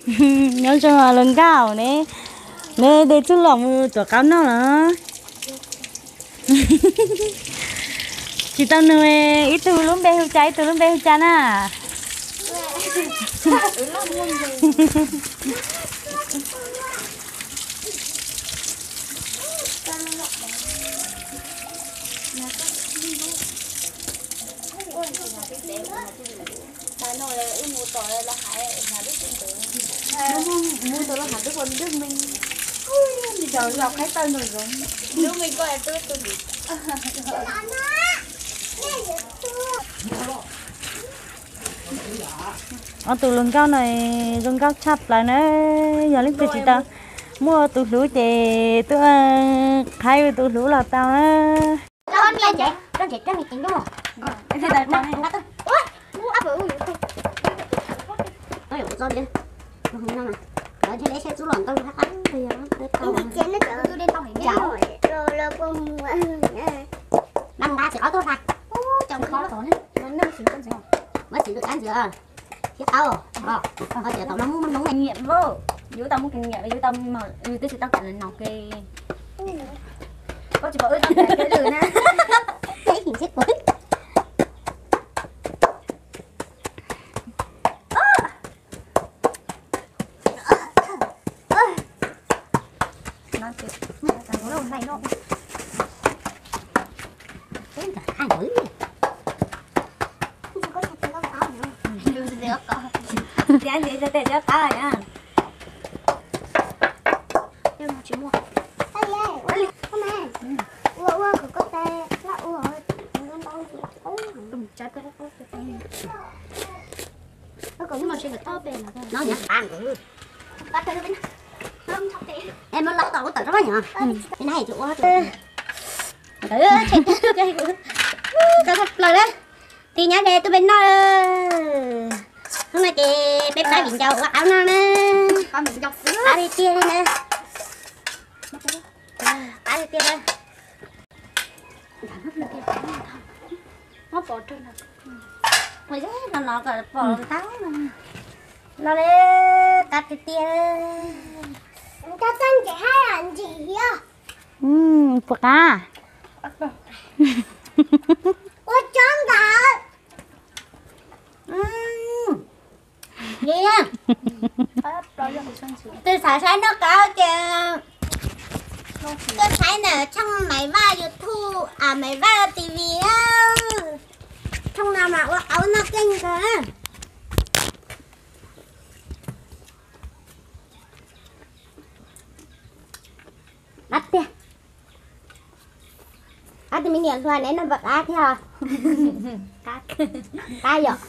Nyob zoo luag nkauj ne, neb de txuj lom mus tuav qaub noj los? Tsis tau nug, ib tug lub npe hu cas, ib tug lub npe hu cas na? Ob tug hluas nkauj no zoo nkauj tshaj plaws na, yog leej twg tsis tau muaj tus hlub ces tuaj qhaib tus hlub los tau na. Nqa tsis ob tug hla, muab txiv tus kab ntxwv thiab tau, ho tias tau no muaj hmoo hmoo nyiam, yus tau muaj kev nyiam, yus tau, yus twb tsis tau kam no ke. Koj tsis pom wb tau kev lwm na. Mus lawm tom kuv tawm rau yom. Ntawd tshem tag, koj txog plaws na. Tig nyab de tuaj peb noj. Hnub no ces peb pab viv ncaus ua qaub noj na. Qab tiag tiag li na. Qab tiag tiag na. Muab pov rau no. Ua no no kom pom ntau no. Los li, qab tiag tiag. Puas qab? Ua tsob ntawd. Twg xav saib noj qaub ces tuaj saib ntawm tshooj Maiv Vaj YouTube, a, Maiv Vaj T V. Tshooj no mas ua qaub noj keej kawg. Qab tiag. Qab tiag, me niam hluas neb noj puas qab thiab os? Qab yom.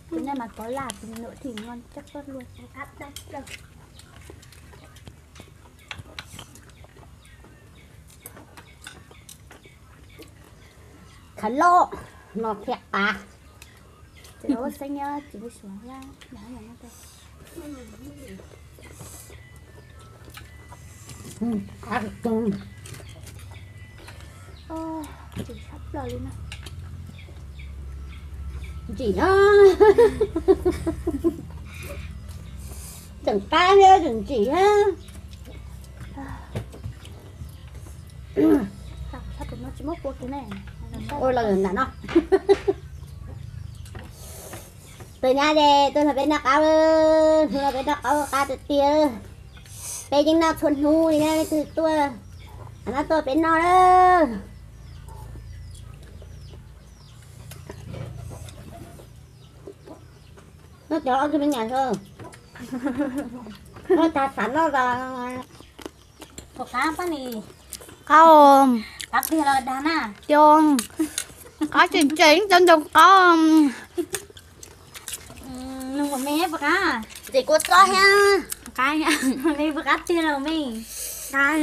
Tus nej mas kov laj tus me nyuam thim ngon tshaj plaws. Khav loj no thiab qab. Ntsim na. Tseem qab thiab tseem ntsim thiab. Ua los ntawm no. Tus nyab ces tuaj nrog peb noj qaub, hnub no peb noj qaub qab tiag tiag. Peb yeej noj txhua hnub li na, leej twg tuaj, no tuaj peb noj na. Noj cov ob tug me nyuam xwb. Noj tag xav noj los. Puas qab pab ni? Qab, qab tiag los dag na. Coo, qab tseem tseem cov ntoo qab. Nug me puas qab? Tseem kua txob thiab. Qab, me puas qab tiag los me? Qab,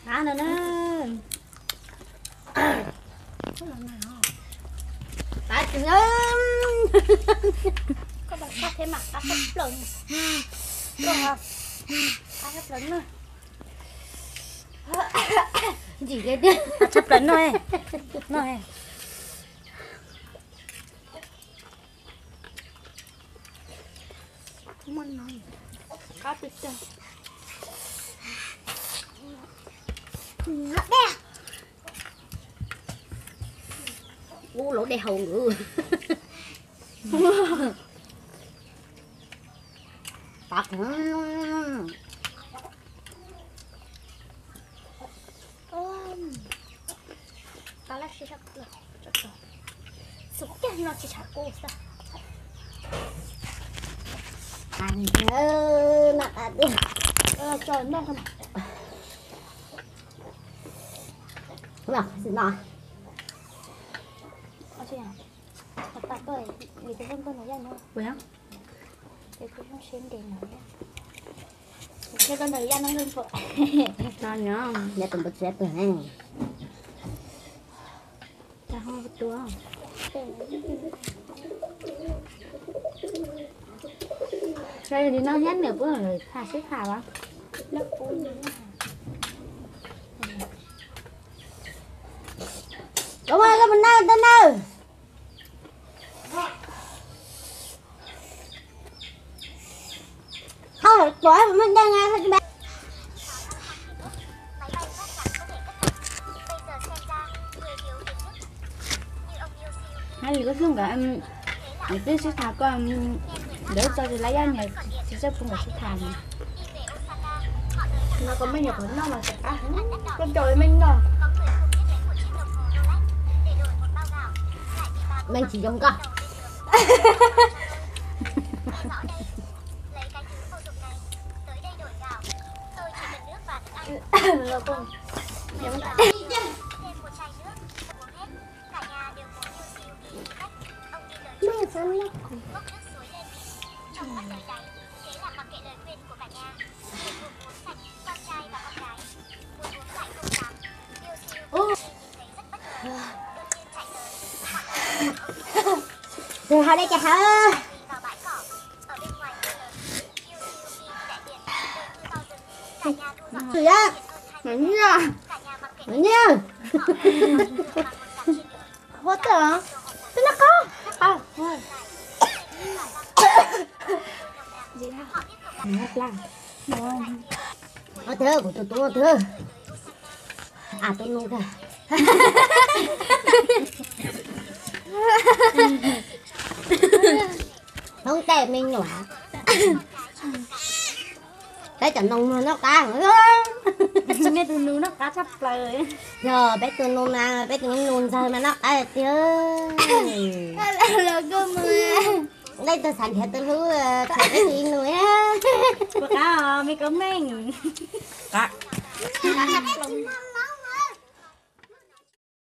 qab no na. Qab tiag. Koj tau sab thiab mas qab tshaj plaws. Qab tshaj plaws na. Ntsim tiag tiag. Tshaj plaws no, no. Ub, lov dej haus nkawd. Tag. Xub cag no tsis tshav kub xwb. Tso noj. Ua, ua tus npua ntsuav no yaj no. Ua, ua tus npua ntsuav no yaj no. Ua, yog tus npua ntsuav tuag ne. Cas ho tua. Yog li no thiab nws puas tham sib tham los? Koj mus nawb, koj mus nawb. Thauj lawm tuaj, muaj dej na, thauj tsis npa. Hais li koj xub nkawd, twb sib tham koj, ntawd tso tsis lab yaj niam tsis txawj pub nkawd sib tham. No koj meej nyuam qhuav noj mas tsis qab, koj nco meej noj. Meej tsis zoo koj. Tus hauv dej ces hauv. Tus yog, nyiaj, nyiaj. Hua tawm, twb noj qab. Ua twg kuv tus tub ua twg. A, tus nus kawg. Hoob tes me nyuam. Peb cov noos noj qab. Nej tus nus noj qab tshaj plaws. Yog peb tus nus mas, peb tus nus ntxawg mas noj qab tiag. Dej tug xav nrhiav tus hlub, peb tus nus. Puas qab os me koob meej? Qab.